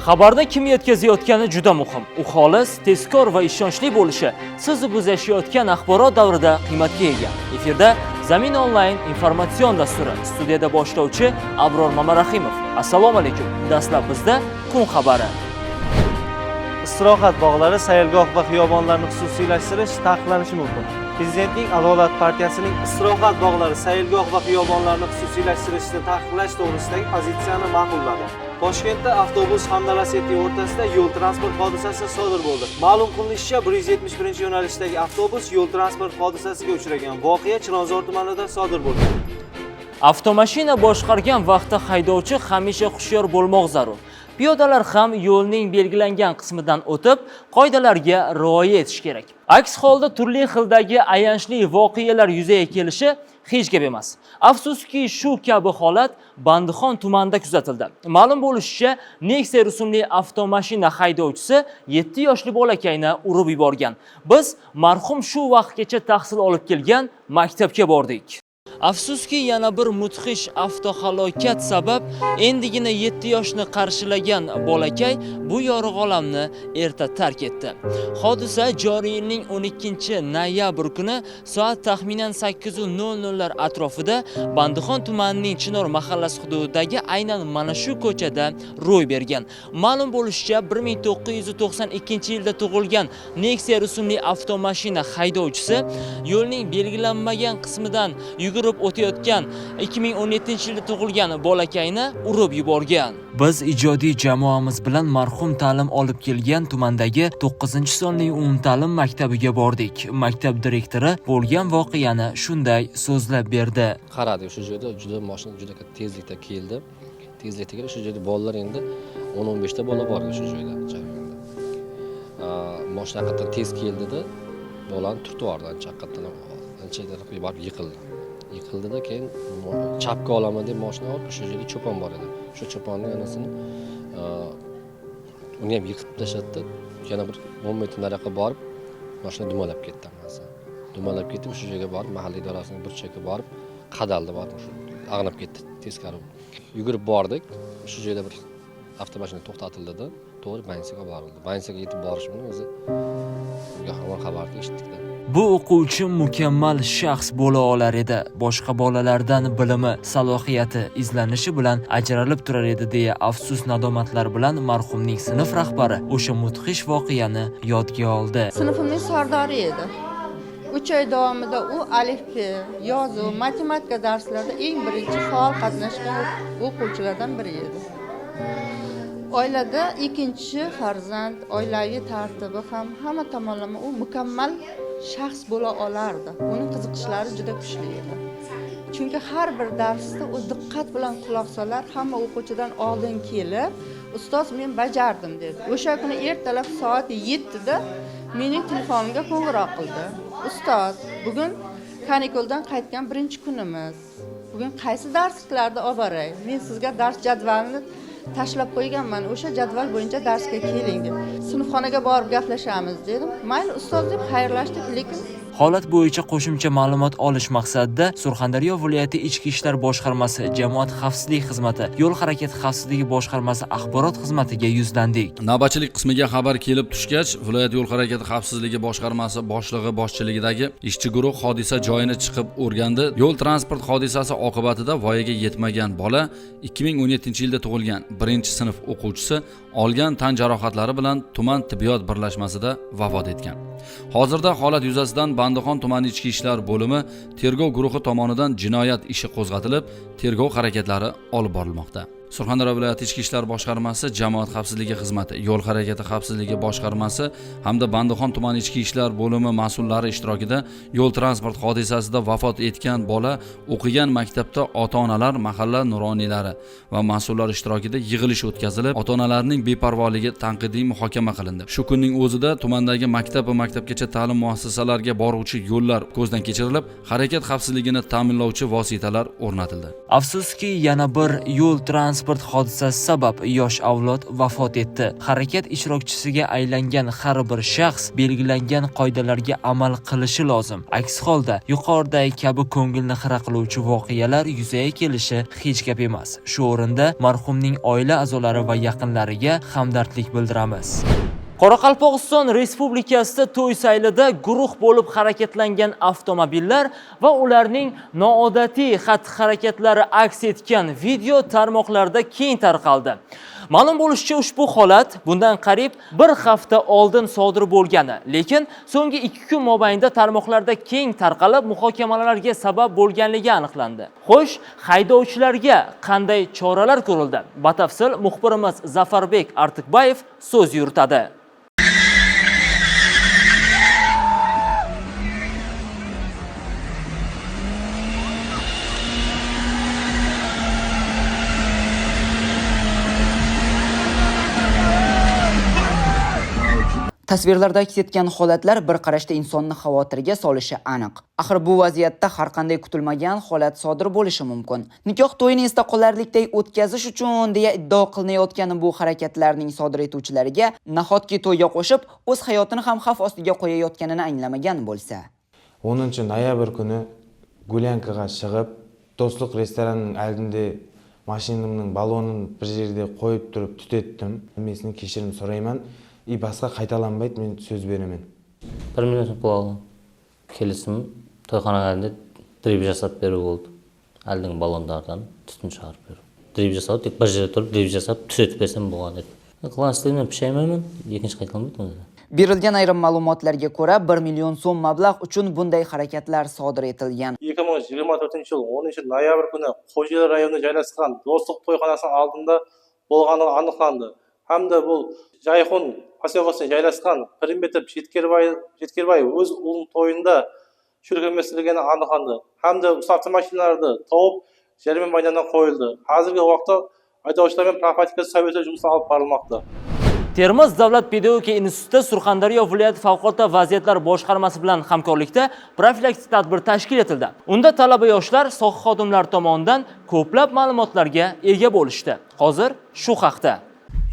Xabarni kim yetkazayotgani juda muhim. U xolis, tezkor va ishonchli bo'lishi siz biz yashayotgan axborot davrida qiymatga ega. Efirda Zamin onlayn informatsion dasturi. Studiyada boshlovchi Abror Mamarahimov. Assalomu alaykum. Dastlab bizda kun xabari. Istirohat bog'lari, saylgoh va xiyobonlarni xususiylashtirish taqiqlanishi mumkin. Prezidentning Adolat partiyasining istirohat bog'lari, saylgoh va xiyobonlarni xususiylashtirishni taqiqlash to'g'risidagi pozitsiyani ma'qulladi. Toshkentda avtobus hamda Lacetti o'rtasida yo'l transport hodisasi sodir bo'ldi. Ma'lum qilinishicha, 171 yo'nalishdagi avtobus yo'l transport hodisasiga uchragan. Voqea Chilonzor tumanida sodir bo'lgan. Avtomashina boshqargan vaqtda haydovchi hamisha hushyor bo'lmoq zarur. Piyodalar ham yo'lning belgilangan qismidan o'tib, qoidalarga rioya etish kerak. Aks holda turli xildagi ayanchli voqealar yuzaga kelishi hech gap emas. Afsuski, shu kabi holat Bandixon tumanida kuzatildi. Ma'lum bo'lishicha, Nexia rusumli avtomashina haydovchisi 7 yoshli bolakayni urib yuborgan. Biz marhum shu vaqtgacha tahsil olib kelgan maktabga bordik. Afsuski, yana bir mudhish avtohalokat sabab endigina 7 yoshni qarshilagan bolakay bu yorug' olamni erta tark etdi. Hodisa joriy yilning 12-noyabr kuni soat taxminan 8:00 lar atrofida Bandixon tumanining Chinor mahallasi hududidagi aynan mana shu ko'chada ro'y bergan. Ma'lum bo'lishicha, 1992-yilda tug'ilgan Nexia rusumli avtomashina haydovchisi yo'lning belgilanmagan qismidan yugurib o'tayotgan 2017-yilda tug'ilgan bolakayni urib yuborgan. Biz ijodiy jamoamiz bilan marhum ta'lim olib kelgan tumandagi 9-sonli umumta'lim maktabiga bordik. Maktab direktori bo'lgan voqeani shunday so'zlab berdi. Qaradik, o'sha joyda juda mashina juda katta tezlikda keldi. Tezlikda kelib, o'sha joyda bolalar, endi 10-15 ta bola bor edi o'sha joyda, jarayonda. Mashina haqiqatdan tez keldida, bolani turtib yubordi ancha, haqiqatdan ancha borib yiqildi. Yiqildida, keyin chapga olaman deb moshina olib, o'sha joyda cho'pon bor edi, o'sha cho'ponni anasini, uni ham yiqitib tashladida, yana bir 10 metr nariyoqqa borib mashina dumalab ketdi. Hammasi dumalab ketib, o'sha joyga borib, mahalla idorasining burchagiga borib qadaldi, borib shu ag'nab ketdi. Teskari yugurib bordik, o'sha joyda bir avtomashina to'xtatildida, to'g'ri больница ga olib borildi. Больница ga yetib borish bilan o'zi yomon xabarni eshitdikda. Bu o'quvchi mukammal shaxs bo'la olar edi. Boshqa bolalardan bilimi, salohiyati, izlanishi bilan ajralib turar edi, deya afsus nadomatlar bilan marhumning sinf rahbari o'sha mudhish voqeani yodga oldi. Sinfimning sardori edi. 3 oy davomida u alifbe, yozuv, matematika darslarida eng birinchi faol qatnashgan o'quvchilardan biri edi. Oilada ikkinchi farzand, oilaviy tartibi ham, hamma tomonlama u mukammal shaxs bo'la olardi. Uning qiziqishlari juda kuchli edi, chunki har bir darsda u diqqat bilan quloq solar, hamma o'quvchidan oldin kelib, "Ustoz, men bajardim", dedi. O'sha kuni ertalab soat 7da mening telefonimga qo'ng'iroq qildi: "Ustoz, bugun kanikuldan qaytgan birinchi kunimiz, bugun qaysi darsliklarni olib boray? Men sizga dars jadvalini tashlab qo'yganman, o'sha jadval bo'yicha darsga keling", deb. "Sinfxonaga borib gaplashamiz", dedim. "Mayli, ustoz", deb xayrlashdik, lekin Holat bo'yicha qo'shimcha ma'lumot olish maqsadida Surxondaryo viloyati Ichki ishlar boshqarmasi jamoat xavfsizligi xizmati yo'l harakati xavfsizligi boshqarmasi axborot xizmatiga yuzlandik. Navbatchilik qismiga xabar kelib tushgach, viloyat yo'l harakati xavfsizligi boshqarmasi boshlig'i boshchiligidagi ishchi guruh hodisa joyini chiqib o'rgandi. Yo'l transport hodisasi oqibatida voyaga yetmagan bola, 2017 yilda tug'ilgan birinchi sinf o'quvchisi olgan tan jarohatlari bilan tuman tibbiyot birlashmasida vafot etgan. Hozirda holat yuzasidan Bandixon tumani ichki ishlar bo'limi tergov guruhi tomonidan jinoyat ishi qo'zg'atilib, tergov harakatlari olib borilmoqda. Surxondaryo viloyati ichki ishlar boshqarmasi jamoat xavfsizligi xizmati, yo'l harakati xavfsizligi boshqarmasi hamda Bandixon tumani ichki ishlar bo'limi mas'ullari ishtirokida yo'l transport hodisasida vafot etgan bola o'qigan maktabda ota onalar, mahalla nuroniylari va mas'ullar ishtirokida yig'ilish o'tkazilib, ota onalarning beparvoligi tanqidiy muhokama qilindi. Shu kunning o'zida tumandagi maktab va maktabgacha ta'lim muassasalariga boruvchi yo'llar ko'zdan kechirilib, harakat xavfsizligini ta'minlovchi vositalar o'rnatildi. Afsuski, yana bir yo'l transport transport hodisasi sabab yosh avlod vafot etdi. Harakat ishtirokchisiga aylangan har bir shaxs belgilangan qoidalarga amal qilishi lozim. Aks holda yuqoridagi kabi ko'ngilni xira qiluvchi voqealar yuzaga kelishi hech gap emas. Shu o'rinda marhumning oila a'zolari va yaqinlariga hamdardlik bildiramiz. Qoraqalpog'iston Respublikasida to'y saylida guruh bo'lib harakatlangan avtomobillar va ularning noodatiy xatti-harakatlari aks etgan video tarmoqlarda keng tarqaldi. Ma'lum bo'lishicha, ushbu holat bundan qariyb bir hafta oldin sodir bo'lgani, lekin so'nggi 2 kun mobaynida tarmoqlarda keng tarqalib, muhokamalarga sabab bo'lganligi aniqlandi. Xo'sh, haydovchilarga qanday choralar ko'rildi? Batafsil muxbirimiz Zafarbek Artikbayev so'z yuritadi. Tasvirlarda aks etgan holatlar bir qarashda insonni xavotirga solishi aniq. Axir bu vaziyatda har qanday kutilmagan holat sodir bo'lishi mumkin. Nikoh to'yini esda qolarlikday o'tkazish uchun deya iddao qilinayotgan bu harakatlarning sodir etuvchilariga nahotki to'yga qo'shib o'z hayotini ham xavf ostiga qo'yayotganini anglamagan bo'lsa. 10 noyabr kuni Gulyankaga chiqib, Do'stlik restoranining oldida mashinamning balonini bir yerda qo'yib turib tutetdim. Hammasini kechirim so'rayman. И басқа қайталанбайды, мен сөз беремін. 1 million so'm pul aldım. Келісім тойханаға әлінде дрифт жасап беру болды. Әлдің баллондардан түтін шығарып беру. Дрифт жасау, тек бір жерде тұрып дрифт жасап түзетіп берсем болған еді. Қылған істерімнен пішаймаймын, екінші қайталанбайды онда. Berilgan ayrim ma'lumotlarga ko'ra 1 million so'm mablag' uchun bunday harakatlar sodir etilgan. 2024 жыл 10 ноябрь күні Қожелі районында жайласқан Достық тойханасының алдында болғаны анықталды. Hamda бұл Жайхун поселкесінде жайласқан Пірімбетов Жеткербай өз ұлының тойында шөлкеместірілгені анықталды. Hamda автомашиналарды тауып жәрдем майданына қойылды. Қазіргі уақытта айдаушылармен профилактика советі жұмысы алып барылмақта. Termiz davlat pedagogika institutida Surxondaryo viloyati favqulodda vaziyatlar boshqarmasi bilan hamkorlikda profilaktik tadbir tashkil etildi. Unda talaba yoshlar soha xodimlari tomonidan ko'plab ma'lumotlarga ega bo'lishdi. Hozir shu haqda.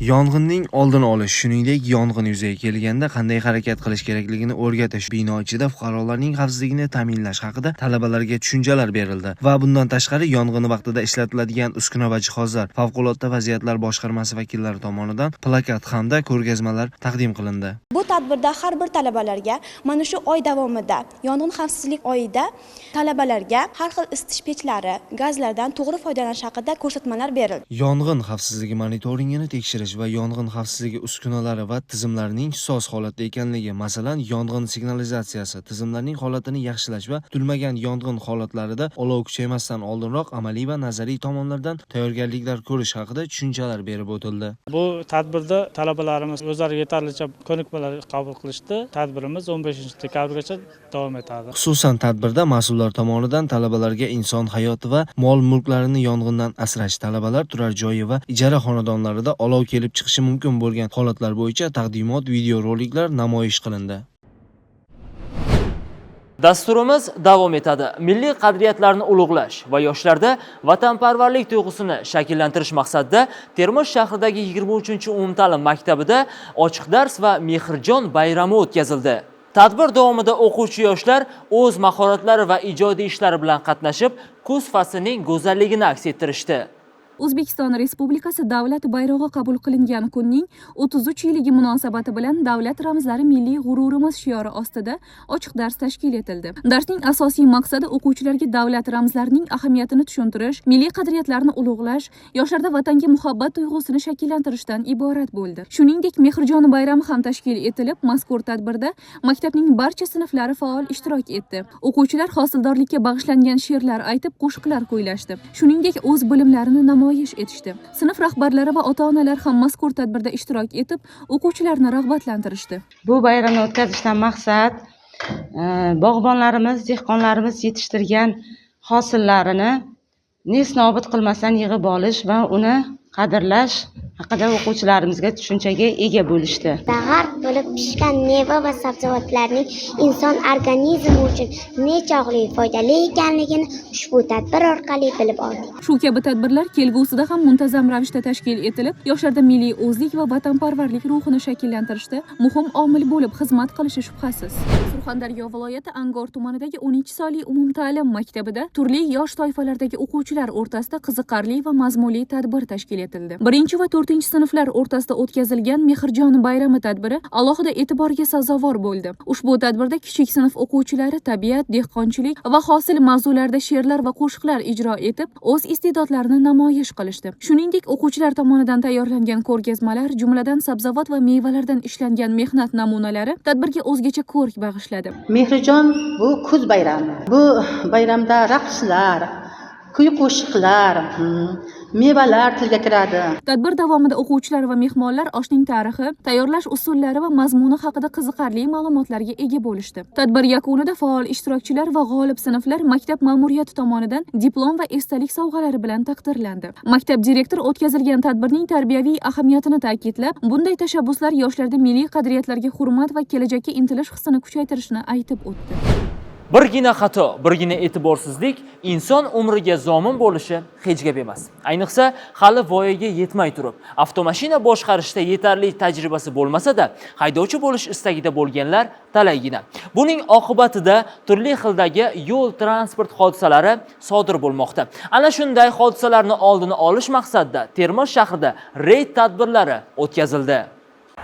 Yong'inning oldini olish, shuningdek, yong'in yuzaga kelganda qanday harakat qilish kerakligini o'rgatish, bino ichida fuqarolarning xavfsizligini ta'minlash haqida talabalarga tushunchalar berildi va bundan tashqari yong'in vaqtida ishlatiladigan uskuna va jihozlar favqulodda vaziyatlar boshqarmasi vakillari tomonidan plakat hamda ko'rgazmalar taqdim qilindi. Bu tadbirda har bir talabalarga mana shu oy davomida yong'in xavfsizlik oyida talabalarga har xil isitish pechlari, gazlardan to'g'ri foydalanish haqida ko'rsatmalar berildi. Yong'in xavfsizligi monitoringini tekshirish va yong'in xavfsizligi uskunalari va tizimlarining soz holatda ekanligi, masalan, yong'in signalizatsiyasi tizimlarining holatini yaxshilash va kutilmagan yong'in holatlarida olov kuchaymasdan oldinroq amaliy va nazariy tomonlardan tayyorgarliklar ko'rish haqida tushunchalar berib o'tildi. Bu tadbirda talabalarimiz o'zlari yetarlicha ko'nikmalar qabul qilishdi. Tadbirimiz 15 dekabrgacha davom etadi. Xususan, tadbirda mas'ullar tomonidan talabalarga inson hayoti va mol-mulklarini yong'indan asrash, talabalar turar joyi va ijara xonadonlarida olov kelib chiqishi mumkin bo'lgan holatlar bo'yicha taqdimot videoroliklar namoyish qilindi. Dasturimiz davom etadi. Milliy qadriyatlarni ulug'lash va yoshlarda vatanparvarlik tuyg'usini shakllantirish maqsadida Termiz shahridagi 23-umumta'lim maktabida ochiq dars va Mehrjon bayrami o'tkazildi. Tadbir davomida o'quvchi yoshlar o'z mahoratlari va ijodiy ishlari bilan qatnashib, kuz faslining go'zalligini aks ettirishdi. O'zbekiston Respublikasi davlat bayrog'i qabul qilingan kunning 33 yilligi munosabati bilan davlat ramzlari milliy g'ururimiz shiori ostida ochiq dars tashkil etildi. Darsning asosiy maqsadi o'quvchilarga davlat ramzlarining ahamiyatini tushuntirish, milliy qadriyatlarni ulug'lash, yoshlarda vatanga muhabbat tuyg'usini shakllantirishdan iborat bo'ldi. Shuningdek, Mehrjon bayrami ham tashkil etilib, mazkur tadbirda maktabning barcha sinflari faol ishtirok etdi. O'quvchilar hosildorlikka bag'ishlangan she'rlar aytib, qo'shiqlar kuylashdi. Shuningdek, o'z bilimlarini namoyish etishdi. Sinf rahbarlari va ota-onalar ham mazkur tadbirda ishtirok etib, o'quvchilarni rag'batlantirishdi. Bu bayramni o'tkazishdan maqsad bog'bonlarimiz, dehqonlarimiz yetishtirgan hosillarini nest nobud qilmasdan yig'ib olish va uni qadrlash, haqida o'quvchilarimizga tushunchaga ega bo'lishdi. G'arq bo'lib pishgan meva va sabzavotlarning inson organizmi uchun nechog'li foydali ekanligini ushbu tadbir orqali bilib oldik. Shu kabi tadbirlar kelgusida ham muntazam ravishda tashkil etilib, yoshlarda milliy o'zlik va vatanparvarlik ruhini shakllantirishda muhim omil bo'lib xizmat qilishi shubhasiz. Surxondaryo viloyati Angor tumanidagi 10-sonli umumta'lim maktabida turli yosh toifalardagi o'quvchilar o'rtasida qiziqarli va mazmunli tadbir tashkil etildi. 1 va 4-sinflar o'rtasida o'tkazilgan Mehrjon bayrami tadbiri alohida e'tiborga sazovor bo'ldi. Ushbu tadbirda kichik sinf o'quvchilari tabiat, dehqonchilik va hosil mavzularida she'rlar va qo'shiqlar ijro etib, o'z iste'dodlarini namoyish qilishdi. Shuningdek, o'quvchilar tomonidan tayyorlangan ko'rgazmalar, jumladan sabzavot va mevalardan ishlangan mehnat namunalari tadbirga o'zgacha ko'rk bag'ishladi. Mehrjon bu kuz bayrami. Bu bayramda raqslar, kuy qo'shiqlar, mevalar tilga kiradi. Tadbir davomida o'quvchilar va mehmonlar oshning tarixi, tayyorlash usullari va mazmuni haqida qiziqarli ma'lumotlarga ega bo'lishdi. Tadbir yakunida faol ishtirokchilar va g'olib sinflar maktab ma'muriyati tomonidan diplom va esdalik sovg'alari bilan taqdirlandi. Maktab direktori o'tkazilgan tadbirning tarbiyaviy ahamiyatini ta'kidlab, bunday tashabbuslar yoshlarda milliy qadriyatlarga hurmat va kelajakka intilish hissini kuchaytirishini aytib o'tdi. Birgina xato, birgina e'tiborsizlik inson umriga zomin bo'lishi hech gap emas. Ayniqsa, hali voyaga yetmay turib, avtomashina boshqarishda yetarli tajribasi bo'lmasa-da, haydovchi bo'lish istagida bo'lganlar talaygina. Buning oqibatida turli xildagi yo'l transport hodisalari sodir bo'lmoqda. Ana shunday hodisalarni oldini olish maqsadida Termiz shahrida reyd tadbirlari o'tkazildi.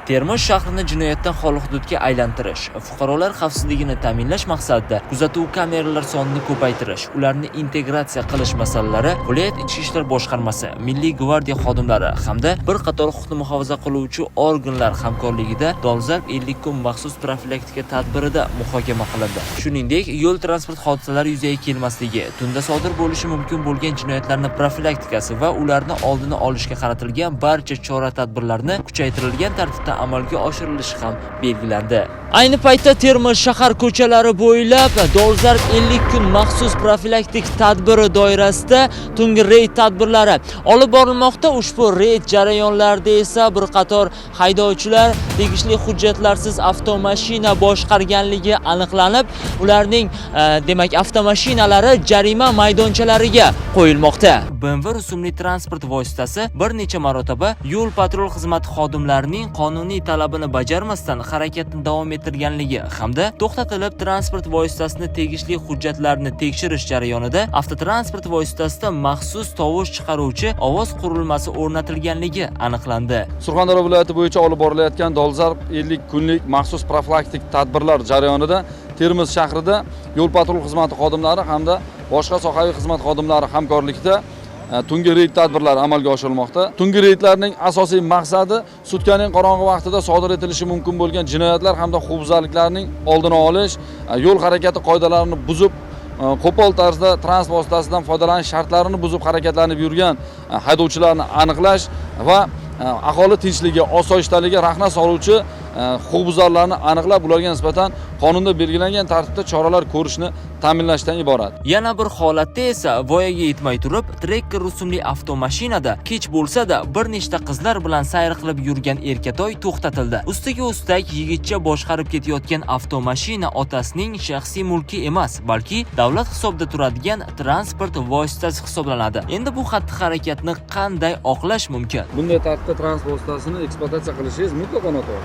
Termiz shahrini jinoyatdan xoli hududga aylantirish, fuqarolar xavfsizligini ta'minlash maqsadida kuzatuv kameralar sonini ko'paytirish, ularni integratsiya qilish masalalari viloyat ichki ishlar boshqarmasi, Milliy gvardiya xodimlari hamda bir qator huquqni muhofaza qiluvchi organlar hamkorligida dolzarb 50 kun maxsus profilaktika tadbirida muhokama qilindi. Shuningdek, yo'l transport hodisalari yuzaga kelmasligi, tunda sodir bo'lishi mumkin bo'lgan jinoyatlarning profilaktikasi va ularni oldini olishga qaratilgan barcha chora-tadbirlarni kuchaytirilgan tartibda amalga oshirilishi ham belgilandi. Ayni paytda Termiz shahar ko'chalari bo'ylab dolzarb 50 kun maxsus profilaktik tadbiri doirasida tungi reyd tadbirlari olib borilmoqda. Ushbu reyd jarayonlarida esa bir qator haydovchilar tegishli hujjatlarsiz avtomashina boshqarganligi aniqlanib, ularning demak avtomashinalari jarima maydonchalariga qo'yilmoqda. BMW rusumli transport vositasi bir necha marotaba yo'l patrul xizmati xodimlarining qonuniy talabini bajarmasdan harakatni davom ettirganligi hamda to'xtatilib transport vositasini tegishli hujjatlarni tekshirish jarayonida avtotransport vositasida maxsus tovush chiqaruvchi ovoz qurilmasi o'rnatilganligi aniqlandi. Surxondaryo viloyati bo'yicha olib borilayotgan dolzarb 50 kunlik maxsus profilaktik tadbirlar jarayonida Termiz shahrida yo'l patrul xizmati xodimlari hamda boshqa sohaviy xizmat xodimlari hamkorlikda tungi reyd tadbirlari amalga oshirilmoqda. Tungi reydlarning asosiy maqsadi sutkaning qorong'i vaqtida sodir etilishi mumkin bo'lgan jinoyatlar hamda huquqbuzarliklarning oldini olish, yo'l harakati qoidalarini buzib, qo'pol tarzda transport vositasidan foydalanish shartlarini buzib harakatlanib yurgan haydovchilarni aniqlash va aholi tinchligi, osoyishtaligiga rahna soluvchi huquqbuzarlarni aniqlab, ularga nisbatan qonunda belgilangan tartibda choralar ko'rishni ta'minlashdan iborat. Yana bir holatda esa voyaga yetmay turib, Tracker rusumli avtomashinada kech bo'lsa-da bir nechta qizlar bilan sayr qilib yurgan erkatoy to'xtatildi. Ustiga ustak yigitcha boshqarib ketayotgan avtomashina otasining shaxsiy mulki emas, balki davlat hisobida turadigan transport vositasi hisoblanadi. Endi bu xatti-harakatni qanday oqlash mumkin? Bunday tartibda transport vositasini ekspluatatsiya qilishingiz mutlaqo noto'g'ri.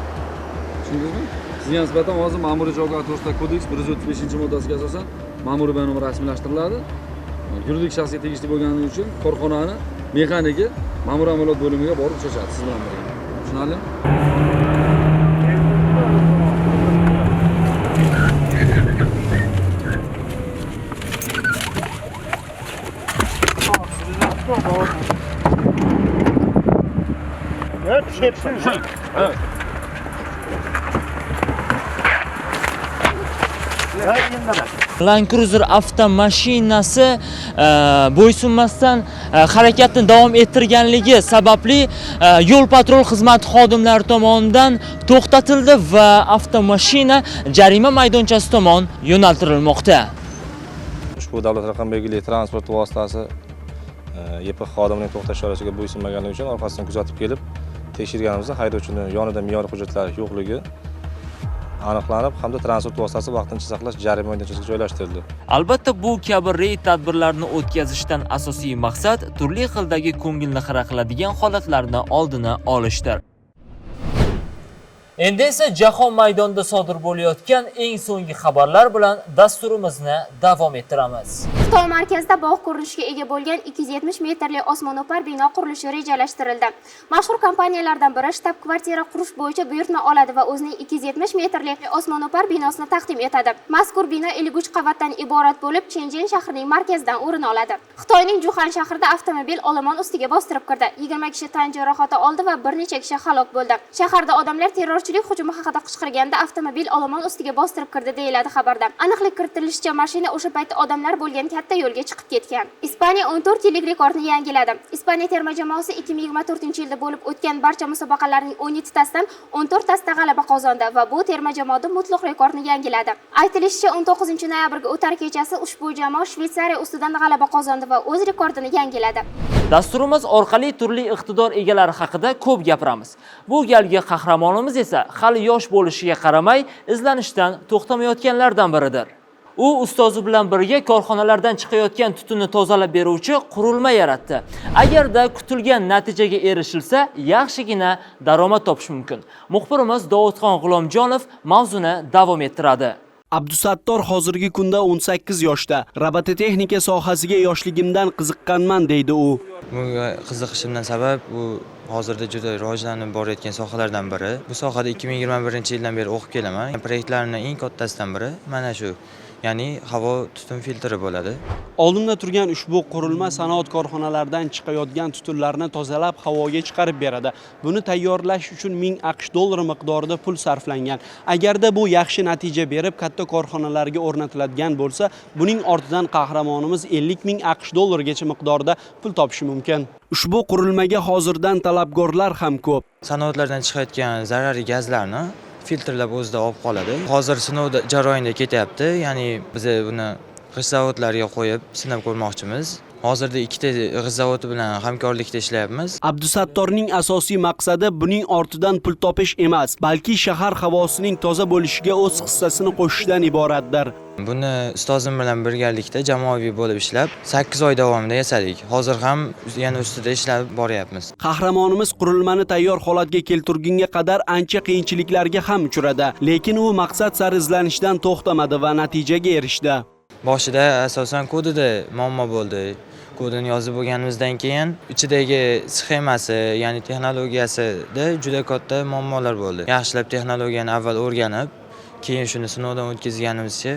Tushundingizmi? Sizga nisbatan hozir ma'muriy javobgarlik to'g'risidagi kodeks 135-moddasiga asosan ma'muriy bayonnoma rasmiylashtiriladi. Yuridik shaxsga tegishli bo'lgani uchun korxonani mexaniki ma'muriy amaliyot bo'limiga borib uchrashadi siz bilan birga. Tushunarlimi? Land Cruiser avtomashinasi bo'ysunmasdan harakatni davom ettirganligi sababli yo'l patrul xizmati xodimlari tomonidan to'xtatildi va avtomashina jarima maydonchasi tomon yo'naltirilmoqda. Ushbu davlat raqam belgili transport vositasi YPX xodimining to'xtash ishorasiga bo'ysunmaganligi uchun orqasidan kuzatib kelib, Tekshirganimizda haydovchini yonida me'yoriy hujjatlari yo'qligi aniqlanib hamda transport vositasi vaqtincha saqlash jarima maydonchasiga joylashtirildi. Albatta, bu kabi reyd tadbirlarini o'tkazishdan asosiy maqsad turli xildagi ko'ngilni xira qiladigan holatlarni oldini olishdir. Endi esa jahon maydonida sodir bo'layotgan eng so'nggi xabarlar bilan dasturimizni davom ettiramiz. Xitoy markazida bog' ko'rinishiga ega bo'lgan 270 metrli osmono'par bino qurilishi rejalashtirildi. Mashhur kompaniyalardan biri shtab-kvartira qurish bo'yicha buyurtma oladi va o'zining 270 metrli osmono'par binosini taqdim etadi. Mazkur bino 53 qavatdan iborat bo'lib, Chenjen shahrining markazidan o'rin oladi. Xitoyning Juxan shahrida avtomobil olomon ustiga bostirib kirdi. 20 kishi tan jarohati oldi va bir necha kishi halok bo'ldi. Shaharda odamlar terrorchilik hujumi haqida qichqirganda avtomobil olomon ustiga bostirib kirdi, deyiladi xabarda. Aniqlik kiritilishicha, mashina o'sha paytda odamlar bo'lgan katta yo'lga chiqib ketgan. Ispaniya 14 yillik rekordni yangiladi. Ispaniya terma jamoasi 2024-yilda bo'lib o'tgan barcha musobaqalarning 17 tasidan 14 tasida g'alaba qozondi va bu terma jamoada mutlaq rekordni yangiladi. Aytilishicha, 19-noyabrga o'tar kechasi ushbu jamoa Shvetsariya ustidan g'alaba qozondi va o'z rekordini yangiladi. Dasturimiz orqali turli iqtidor egalari haqida ko'p gapiramiz. Bu galgi qahramonimiz esa hali yosh bo'lishiga qaramay izlanishdan to'xtamayotganlardan biridir. U ustozi bilan birga korxonalardan chiqayotgan tutunni tozalab beruvchi qurilma yaratdi. Agarda kutilgan natijaga erishilsa, yaxshigina daromad topish mumkin. Muxbirimiz Dovudxon G'ulomjonov mavzuni davom ettiradi. Abdusattor hozirgi kunda 18 yoshda. Robototexnika sohasiga yoshligimdan qiziqqanman, deydi u. Bunga qiziqishimdan sabab bu hozirda juda rivojlanib borayotgan sohalardan biri. Bu sohada 2021-yildan beri o'qib kelaman. Proyektlarimning eng kattasidan biri mana shu, ya'ni havo tutun filtri bo'ladi. Oldimda turgan ushbu qurilma sanoat korxonalaridan chiqayotgan tutunlarni tozalab havoga chiqarib beradi. Buni tayyorlash uchun 1000 AQSh dollari miqdorida pul sarflangan. Agarda bu yaxshi natija berib, katta korxonalarga o'rnatiladigan bo'lsa, buning ortidan qahramonimiz 50 000 AQSh dollarigacha miqdorda pul topishi mumkin. Ushbu qurilmaga hozirdan talabgorlar ham ko'p. Sanoatlardan chiqayotgan zararli gazlarni filtrlab o'zida olib qoladi. Hozir sinov jarayonida ketyapti. Ya'ni biz buni g'isht zavodlariga qo'yib sinab ko'rmoqchimiz. Hozirda ikkita g'isht zavodi bilan hamkorlikda ishlayapmiz. Abdusattorning asosiy maqsadi buning ortidan pul topish emas, balki shahar havosining toza bo'lishiga o'z hissasini qo'shishdan iboratdir. Buni ustozim bilan birgalikda jamoaviy bo'lib ishlab 8 oy davomida yasadik. Hozir ham yana ustida ishlab boryapmiz. Qahramonimiz qurilmani tayyor holatga keltirgunga qadar ancha qiyinchiliklarga ham uchradi, lekin u maqsad sari izlanishdan to'xtamadi va natijaga erishdi. Boshida asosan kodida muammo bo'ldi. Kodini yozib bo'lganimizdan keyin ichidagi sxemasi, ya'ni texnologiyasida juda katta muammolar bo'ldi. Yaxshilab texnologiyani avval o'rganib, keyin shuni sinovdan o'tkazganimizcha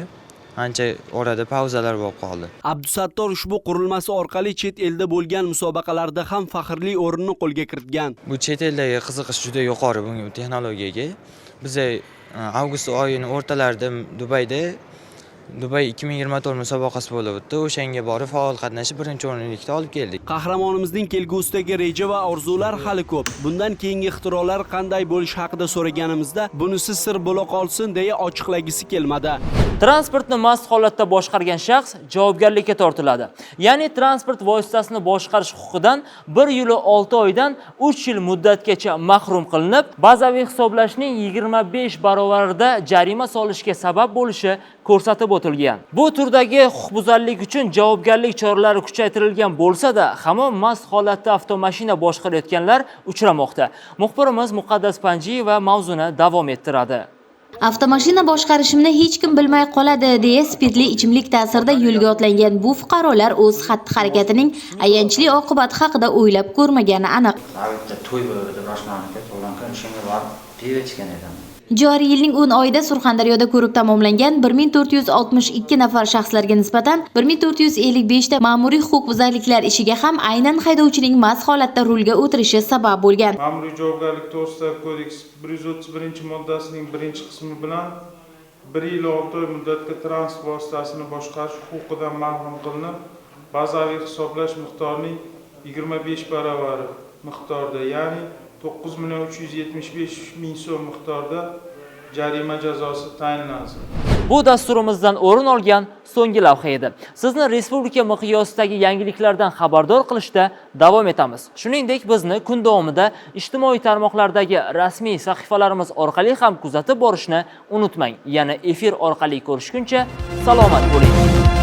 ancha orada pauzalar bo'lib qoldi. Abdusattor ushbu qurilmasi orqali chet elda bo'lgan musobaqalarda ham faxrli o'rinni qo'lga kiritgan. Bu chet eldagi qiziqish juda yuqori bunga texnologiyaga. Biz avgust oyining o'rtalarida Dubayda Dubay 2024 musobaqasi bo'lib o'tdi. O'shanga borib faol qatnashib 1-o'rinlikda olib keldik. Qahramonimizning kelgusidagi reja va orzular hali ko'p. Bundan keyingi ixtirolar qanday bo'lishi haqida so'raganimizda, bunisi sir bo'la qolsin deya ochiqlagisi kelmadi. Transportni mast holatda boshqargan shaxs javobgarlikka tortiladi. Ya'ni transport vositasini boshqarish huquqidan 1 yil 6 oydan 3 yil muddatgacha mahrum qilinib, bazaviy hisoblashning 25 barobarida jarima solishga sabab bo'lishi ko'rsatib o'tilgan. Bu turdagi huquqbuzarlik uchun javobgarlik choralari kuchaytirilgan bo'lsa-da, hamon mast holatda avtomashina boshqarayotganlar uchramoqda. Muxbirimiz Muqaddas Panjiyeva mavzuni davom ettiradi. Avtomashina boshqarishimni hech kim bilmay qoladi deya spirtli ichimlik ta'sirida yo'lga otlangan bu fuqarolar o'z xatti-harakatining ayanchli oqibati haqida o'ylab ko'rmagani aniq. To'y bo'ldi, Roshmanga to'g'on kun shunga borib pivo ichgan edim. Joriy yilning 10 oyida Surxondaryoda ko'rib tamomlangan 1462 nafar shaxslarga nisbatan 1455 ta ma'muriy huquqbuzarliklar ishiga ham aynan haydovchining mast holatda rulga o'tirishi sabab bo'lgan. Ma'muriy javobgarlik to'g'risidagi kodeks 131-moddasining 1-qismi bilan 1 yil 6 oy muddatga transport vositasini boshqarish huquqidan mahrum qilinib, bazaviy hisoblash miqdorining 25 baravari miqdorda, ya'ni 9 375 000 so'm miqdorda jarima jazosi tayinlansin. Bu dasturimizdan o'rin olgan so'nggi lavha edi. Sizni respublika miqyosidagi yangiliklardan xabardor qilishda davom etamiz. Shuningdek, bizni kun davomida ijtimoiy tarmoqlardagi rasmiy sahifalarimiz orqali ham kuzatib borishni unutmang. Yana efir orqali ko'rishguncha salomat bo'ling.